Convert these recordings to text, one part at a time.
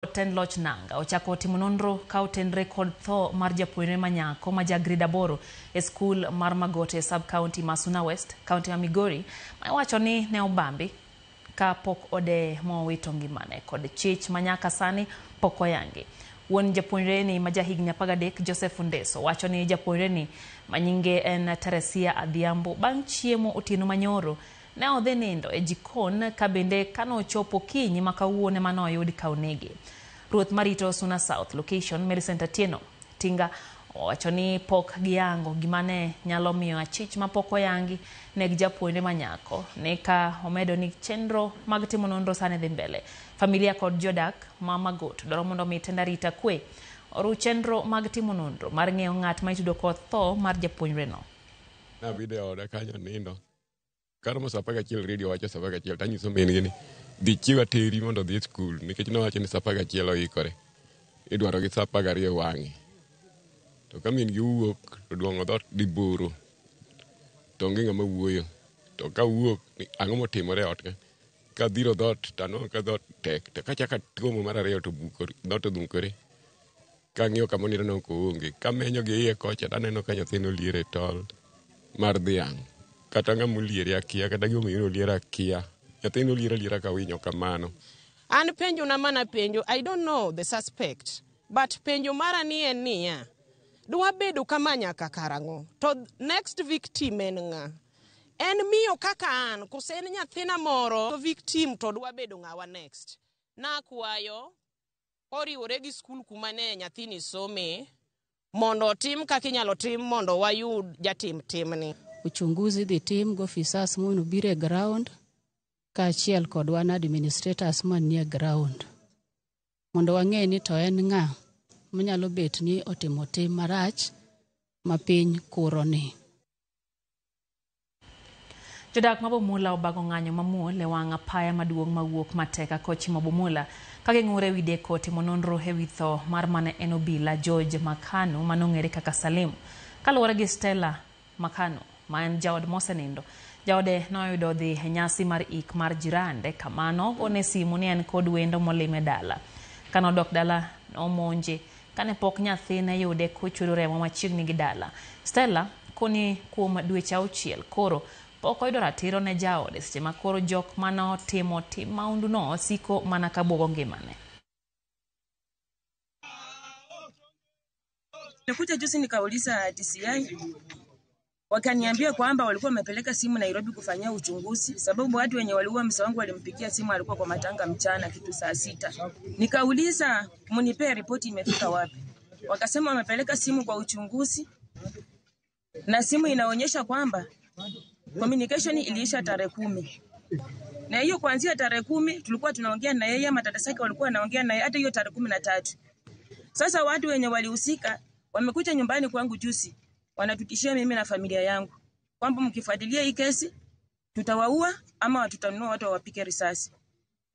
Tend loch nanga ochako timo nonro ka otenre kod tho mar japuonjre manyako ma ja grade 8 e skul mar Magote e sub county ma Suna West, county ma Migori, ma iwacho ni ne obambi ka pok odeye mowito ngimane kod chich ma nyaka sani pok oyangi. Wuon japuonjre ni ma jahigni 13 Joseph Ondeso wacho ni japuonjre ni ma nyinge en Teresia Adhiambo bang' chiemo otieno manyoro ne odhi nindo e jikon ka bende kanochopo kinyi ma kawuono ema noyud ka onege. Ruoth marito Suna South location Millicent Atieno Tinga owacho ni pok giyango gima ne nyalo miyo achich mapok oyangi neg japuonjre manyako ne ka omedo ni chenro mag timo nonro sani dhi mbele. Familia kod jodak ma Magot dwaro mondo mi tend arita kwe oru chenro mag timo nonro mar ng'eyo ng'at ma itudo kod tho mar japuonjre no. Nabide e oda kanyo nindo. Karomo saa 11 redio wacho saa 11 tanyiso min gi ni dhi chiw ateri mondo odhi e skul nikech nowacho ni saa 11 oikore. Idwaro gi saa 12 wang'e. To ka min gi owuok to duong'o dhoot diboro to onge ng'ama wuoyo. To ka wuok ni ang'o motimore e ot ka. Kadhiro dhoot to anwang'o ka dhoot tek. To kachako atuomo mar ariyo to bukore, dhoot odhungore. Kang'iyo kama onindo no koonge. Kamenyo gi iye kocha to aneno ka nyathino oliero e tol mar dhiang'. Kata ng'ama oliere akia, kata gimomiyo noliere akia. Nyathino oliere aliera ka winyo kamano. An penjo na mana penjo, I don't know the suspect, but penjo mara ni en niya, dwa bedo kama nyaka karang'o? To next victim en ng'a? En miyo kaka an, kose en nyathina moro victim to dwa bedo ng'awa next? Nakwayo koriwore gi skul kuma ne nyathini some mondo otim kaka inyalo tim mondo wayud jatim timni. Uchunguzi dhi tim gi ofisas mondo obiro e ground kaachiel kod wan administrators manie ground mondo wang'e ni to en ng'a manyalo bet ni otimo tim marach ma piny kuro ni. Jodak ma Bumula obago ng'anyo mamuol e wang' apaya maduong' mawuok Mateka kochimo Bumula ka ging'ur ewi deko timo nonro ewi tho mar mane en obila George Makano manong'ere kaka Salim. Kaluwore gi Stella Makano ma en jaod mosenindo, jaode noyudo dhi e nyasi mar ik mar jirande kama nogone simu ni en kod wendo molime dala. Kanodok dala nomonje kane pok nyathine yude kochwero remo machiegni gi dala. Stella koni kuom dweche 6 koro pok oyudo ratiro ne jaode seche ma koro jok manotimo tim maundu no siko mana ka buogo ngimane. Nilikuja juzi nikauliza DCI, wakaniambia kwamba walikuwa wamepeleka simu Nairobi kufanyia uchunguzi, sababu watu wenye waliua mzee wangu walimpigia simu, alikuwa kwa matanga mchana kitu saa 6. Nikauliza mnipee ripoti imefika wapi, wakasema wamepeleka simu kwa uchunguzi na simu inaonyesha kwamba communication iliisha tarehe 10. Na hiyo kuanzia tarehe 10 tulikuwa tunaongea na yeye, ama dada zake walikuwa wanaongea na yeye hata hiyo tarehe 13. Sasa watu wenye walihusika wamekuja nyumbani kwangu juzi, wanatutishia mimi na familia yangu kwamba mkifuatilia hii kesi tutawaua ama tutanunua watu wawapige risasi.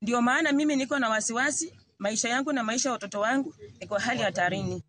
Ndio maana mimi niko na wasiwasi, maisha yangu na maisha ya watoto wangu iko hali hatarini.